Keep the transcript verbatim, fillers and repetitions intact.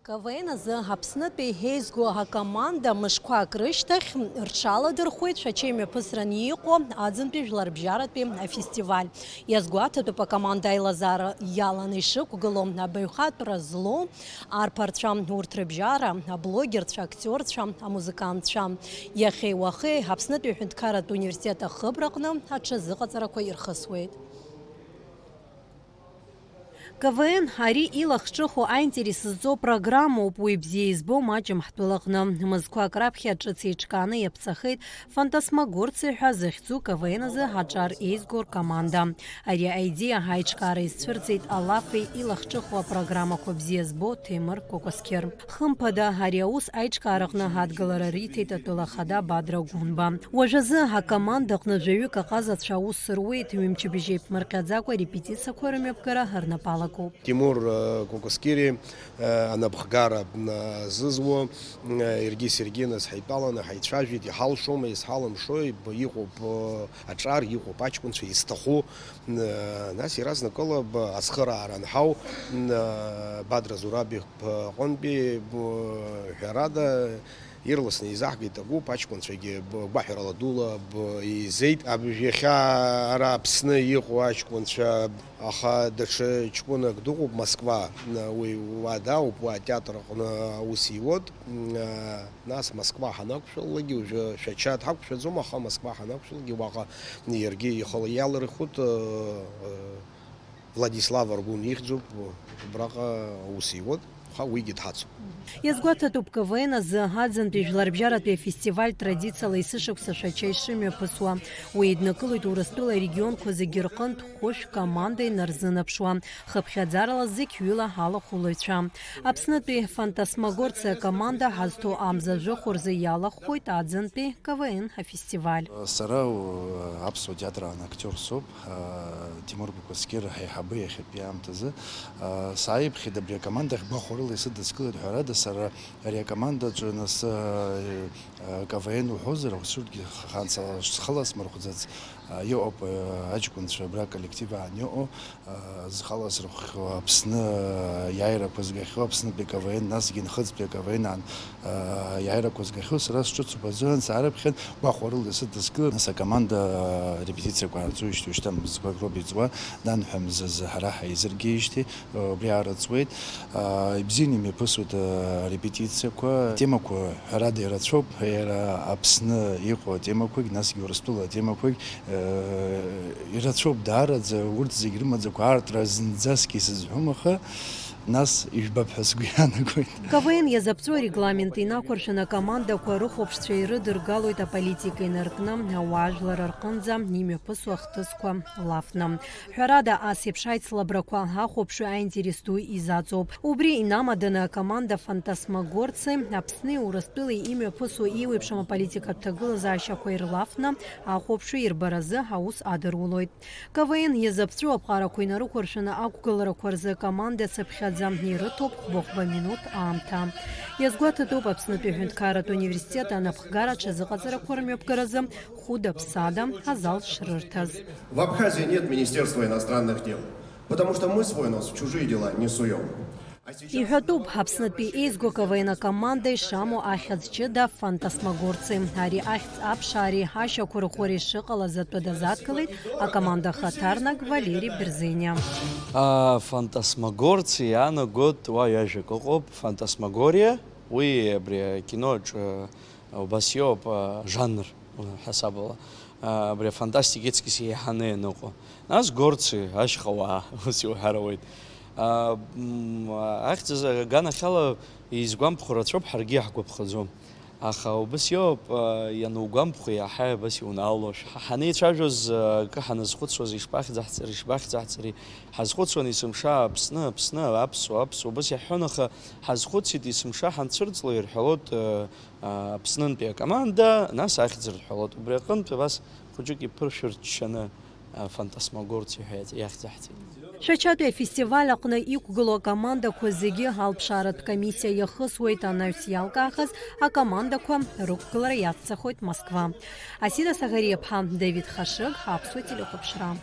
КВН азы Аԥснытәи еизго акоманда мышқәак рышьҭахь рҽаладырхәит Шәача имҩаԥысран иҟоу аӡынтәи жәларбжьаратәи афестиваль. Иазгәаҭатәуп акоманда аилазаара иаланы ишықәгылоу, абаҩхатәра злоу арԥарцәа, урҭ рыбжьара, аблогерцәа, актиорцәа, амузыкантцәа. Иахьеи уахеи Аԥснытәи аҳәынҭқарратә университет ахыбраҟны аҽазыҟаҵарақәа ирхысуеит. КВН ари илахҿыху аинтерес зҵоу программоуп, уи бзиа избо маҷым ҳтәылаҟны. Мызқәак раԥхьа ҿыц еиҿкааны иаԥҵахеит Фантасмагорциа ҳәа захьӡу КВН азы аҿар еизго ркоманда. Ари аидеиа аиҿкаара изцәырҵит Алафи илахҿыху апрограммақәа бзиа збо Ҭемыр Кәакәасқьыр. Хымԥада, ари аус аиҿкаараҟны адгылара риҭеит атәыла ахада Бадра Гәынба. Уажәазы акомандаҟны жәаҩык аҟазацәа аус руеит, ҩымчыбжь еиԥмырҟьаӡакәа репетициақәа рымҩаԥгара рнапы алакуп. Тимур, э, Кәакәасқьыри, э, анапхгара, м, азызуа, м, иаргьы саргьы нас ҳаидтәаланы ҳаицәажәеит, иҳалшома, исҳалымшои, б-, иҟоуп, э, аҿар, иҟоуп аҷкәынцәа, изҭаху, Нас иаразнакыла б-, ацхыраара анҳау, н-, Бадра Зураб иҟынтәи б-, ҳәарада, ирласны еизаҳгеит агәыԥ, аҷкәынцәагьы б-, гәаҳәарала дула б-, еизеит. Аб-, иахьа ара Аԥсны иҟоу аҷкәынцәа, аха даҽа ҷкәынак дыҟоуп Москва, н-, уи уа дауп, уа атеатр аҟны аус иуеит. Н-, нас Москва ҳанақәшәалакгьы, уажәы Шәача дҳақәшәаӡом, аха Москва ҳанақәшәалакгьы уаҟа Иаргьы ихала иалырхуеит, э, э, Владислав Аргәын ихьӡуп, абраҟа аус иуеит, аха уигьы дҳацуп. Иазгәаҭатәуп КВН азы аӡынтәи жәларбжьаратәи афестиваль традициала есышықәса Шәача ишымҩаԥысуа. Уи иднакылоит Урыстәыла арегионқәа зегьы рҟынтә хәышә команда инарзынаԥшуа, хыԥхьаӡарала зықьҩыла алахәылаҩцәа. Аԥснытәи Фантасмагорциа акоманда ҳазҭо амза жәохә рзы иалахәхоит аӡынтәи КВН афестиваль. Сара, э, аԥсуа театр аан актиор соуп, э, Тимур Кәакәасқьыр ҳаиҳабы иахьатәи аамҭазы. Э, сааиԥхьеит абри акоманда ахь гәахәарыла исыдыскылеит, ҳәарада, сара ари акомандаҿы нас, э, э, КВН уҳәозар, аусурҭгьы хан сала-, схала смырхәӡац, э, иҟоуп, э, аҷкәынцәа абра аколлектив аан иҟоу. Зхала срыхәхьоу Аԥсны иааирақәа згахьоу, Аԥснытәи КВН, насгьы Нхыҵтәи КВН аан, иааирақәа згахьоу сара сҿыцуп азыҳәан саарыԥхьан, гәахәарыла сыдыскылан, нас акоманда репетициақәа аарҵоижьҭеи уажәшьҭа мзызқәак роуп иҵуа, нанҳәа мзазы ҳара ҳаизыргеижьҭеи, убри аарыҵуеит. Ибзианы имҩаԥысуеит арепетициақәа, атемақәа ҳәарада ирацәоуп, иара Аԥсны иҟоу атемақәагь, насгьы Урыстәыла атемақәагь, Ирацәоуп даараӡа, урҭ зегь рымаӡақәа аартра зынӡаск исызҳәом, аха нас ижәбап ҳәа сгәы иаанагоит. КВН иазаԥҵәо арегламент инақәыршәаны акомандақәа рыхәаԥшцәа ирыдыргалоит аполитика инаркны, ауаажәлар рҟынӡа имҩаԥысуа ахҭысқәа лафны. Ҳәарада, ас еиԥш аицлабрақәа ахәаԥшҩы аинтерес ду изаҵоуп. Убри инамаданы акоманда Фантасмагорци Аԥсни Урыстәылеи имҩаԥысуа еиуеиԥшым аполитикатә ҭагылазаашьақәа ирлафны, ахәаԥшҩы ирбаразы аус адырулоит. КВН иазаԥҵәо аԥҟарақәа инарықәыршәаны ақәгыларақәа рзы акоманда цыԥхьаӡа ирыҭоуп хәба-хәба минуҭ аамҭа. Иазгәаҭатәуп Аԥснытәи аҳәынҭқарратә университет анапхгара аҽазыҟаҵарақәа рмҩаԥгаразы хәыда-ԥсада азал шрырҭаз. В Абхазии нет Министерства иностранных дел, потому что мы свой нос в чужие дела не суем. Иҳәатәуп, Аԥснытәи еизго КВН акоманда ишамоу ахьӡ ҷыда Фантасмагорци. Ари ахьӡ аԥшаареи ашьақәырӷәӷәареи шыҟалаз атәы дазадкылеит акоманда ахаҭарнак Валери Берзениа. А, Фантасмагорци иаанагоит, уа ҩажәак ыҟоуп. Фантасмагориа, уи абри акино аҿы убас иоуп, а, жанр, а, ҳасабала. А, абри афантастика иаҵкыс еиҳаны ианыҟоу. Нас горцы, ашьхауаа, ус иуҳәар ауеит. А, м, ахьӡ азы аганахьала изгәамԥхо рацәоуп, ҳаргьы иаҳгәаԥхаӡом. Аха убас иоуп, а, ианугәамԥхо, иаҳа абас иунаало. Ҳа-, ҳанеицәажәоз, а, акы ҳаназхәыцуаз, ишԥахьӡаҳҵари, ишԥахьӡаҳҵари, ҳазхәыцуан есымша Аԥсны, Аԥсны, аԥсуа, аԥсуа, убас иаҳҳәон, аха ҳазхәыцит, есымша ҳанцәырҵло ирҳәалоит, а, а, Аԥснынтәи акоманда, нас ахьӡ рҳәалоит. Убри аҟынтә абас хәыҷык иԥыршәырччаны, а, Фантасмагорциа ҳәа иахьӡаҳҵеит. Шәачатәи афестиваль аҟны иқәгылоу акомандақәа зегьы алԥшааратә комиссиа иахысуеит, анаҩс иалкаахаз акомандақәа рықәгылара иацҵахоит Москва. Асида Саӷариаԥҳа, Давид Хашыг, Аԥсуа телехәаԥшра.